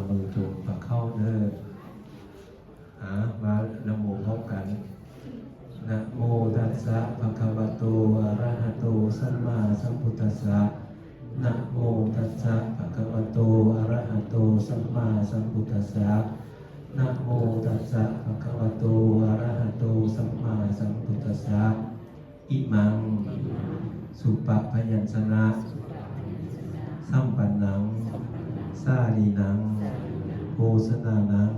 ມືຈົງປາກເຂົ້າເດີ. ອາ ມານະໂມພ້ອມກັນ. ນະໂມຕັດສະ ພະຄະວະໂຕ ອະລະຫະໂຕ ສຳມາສຳພຸດທັດສະ. ນະໂມຕັດສະ ພະຄະວະໂຕ ອະລະຫະໂຕ ສຳມາສຳພຸດທັດສະ. ນະໂມຕັດສະ ພະຄະວະໂຕ ອະລະຫະໂຕ ສຳມາສຳພຸດທັດສະ. ອິມັງ ສຸປະພະຍັນຊະນະ ສຳປັນນັງ ສາລີນັງ ໂພຊະນານັງ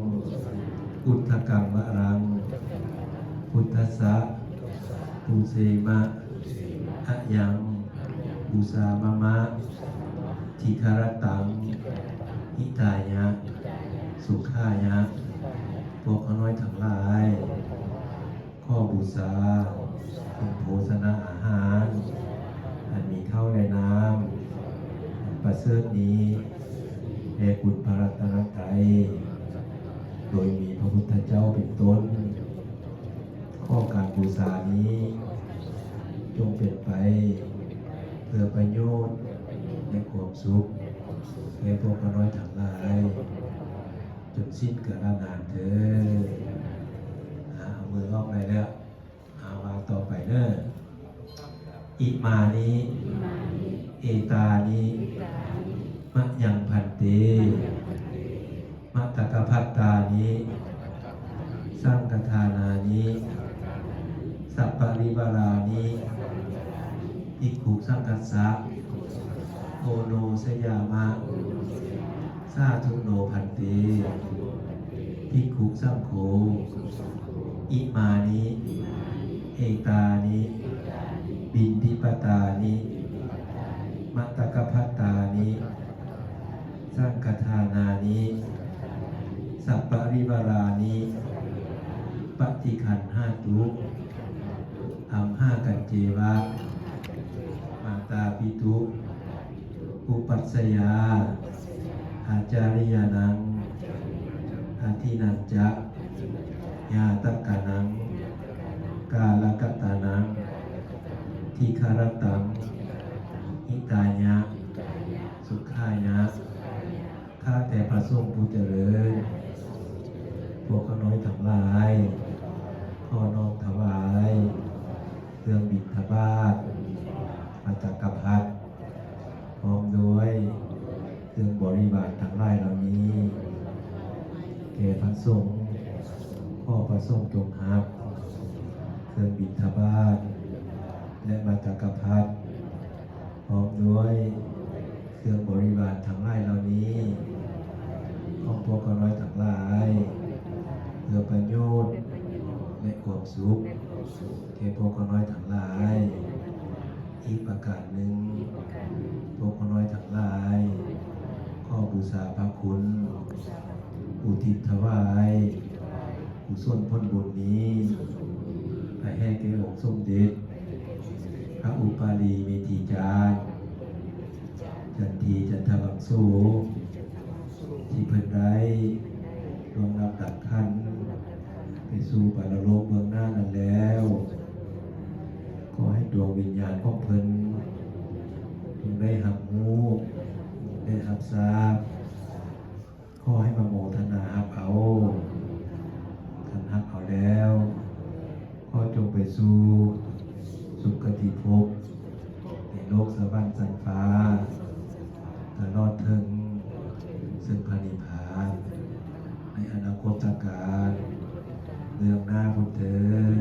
ພຸດທະກັງວະລັງ ພຸດທັດສະ ປູເຊມະ ອະຍັງ ບູຊາມະມະ ທິຄະຣະຕັງ ຫິຕາຍະ ສຸຂາຍະ. ພວກຂ້ານ້ອຍທັງຫຼາຍ ຂໍບູຊາ ເປັນໂພຊະນາອາຫານ ອັນມີເຂົ້າ ແລະ ນ້ຳ ອັນປະເສີດນີ້ ແດ່ຄຸນພະລັດຕະນະໄຕ ໂດຍມີພະພຸດທະເຈົ້າເປັນຕົ້ນ. ຂໍການບູຊານີ້ ຈົ່ງເປັນໄປເພື່ອປະໂຫຍດ ແລະ ຄວາມສຸກ ແກ່ພວກຂ້ານ້ອຍທັງຫຼາຍ ຈົນສິ້ນກາລະນານເທີ້ນ. ອາ ເອົາມືອອກໄດ້ແລ້ວ. ອາ ວ່າຕໍ່ໄປເດີ. ອິມານິ ເອຕານິ ມະຍັງພັນເຕ ມະຕະກະພັດຕານິ ສັງຄະທານານິ ສັບປະລິວາລານິ ພິກຂຸສັງຄັດສະ ໂອໂນຊະຍາມະ ສາທຸໂນພັນເຕ ພິກຂຸສັງໂຄ ອິມານິ ເອຕານິ ບິນທິປະຕານິ ມະຕະກະພັດຕານິ ສັງຄະທານານິ ສັບປະລິວາລານິ ປະຕິຄັນຫາຕຸ ອັມຫາກັນເຈວະ ມາຕາປິຕຸ ອຸປັດຊະຍາ ອາຈາລິຍານັງ ອະທິນັນຈະ ຍາຕະການັງ ກາລະກະຕານັງ ທິຄະຣະຕັງ ຫິຕາຍະ ສຸຂາຍະ. ຂ້າແຕ່ພະສົງຜູ້ຈະເລີນ, ພວກຂ້ານ້ອຍທັງຫຼາຍ ຂໍນ້ອມຖວາຍເຄື່ອງບິນທະບາດ ມາຕະກະພັດ ພ້ອມດ້ວຍເຄື່ອງບໍລິວານທັງຫຼາຍເຫຼົ່ານີ້ ແກ່ພະສົງ. ຂໍພະສົງຈົ່ງຮັບເຄື່ອງບິນທະບາດ ແລະ ມາຕະກະພັດ ພ້ອມດ້ວຍເຄື່ອງບໍລິວານທັງຫຼາຍເຫຼົ່ານີ້ ຂອງພວກຂ້ານ້ອຍທັງຫຼາຍ ເພື່ອປະໂຫຍດ ແລະ ຄວາມສຸກ ແກ່ພວກຂ້ານ້ອຍທັງຫຼາຍ. ອີກປະການໜຶ່ງ, ພວກຂ້ານ້ອຍທັງຫຼາຍ ຂໍບູຊາພະຄຸນ ອຸທິດຖວາຍ ກຸສົນຜົນບຸນນີ້ ໄປໃຫ້ແກ່ອົງສົມເດັດ ພະອຸປາລີເມທີຈານ ຈັນທີ ຈັນທະວັງໂສ ທີ່ເພິ່ນໄດ້ລ່ວງລັບດັບຂັນໄປສູ່ປະລະໂລກເບື້ອງໜ້ານັ້ນແລ້ວ, ຂໍໃຫ້ດວງວິນຍານຂອງເພິ່ນຈົ່ງໄດ້ຮັບຮູ້ ໄດ້ຮັບຊາບ. ຂໍໃຫ້ມະໂມທະນາຮັບເອົາ. ຄັນຮັບເອົາແລ້ວ, ຂໍຈົ່ງໄປສູ່ສຸຄະຕິພົບ ໃນໂລກສະຫວັນຊັ້ນຟ້າ, ຕະຫຼອດເຖິງເຊິ່ງພະນິບພານ ໃນອະນາຄົດຕະການເບື້ອງໜ້າພຸ້ນເທີ້ນ.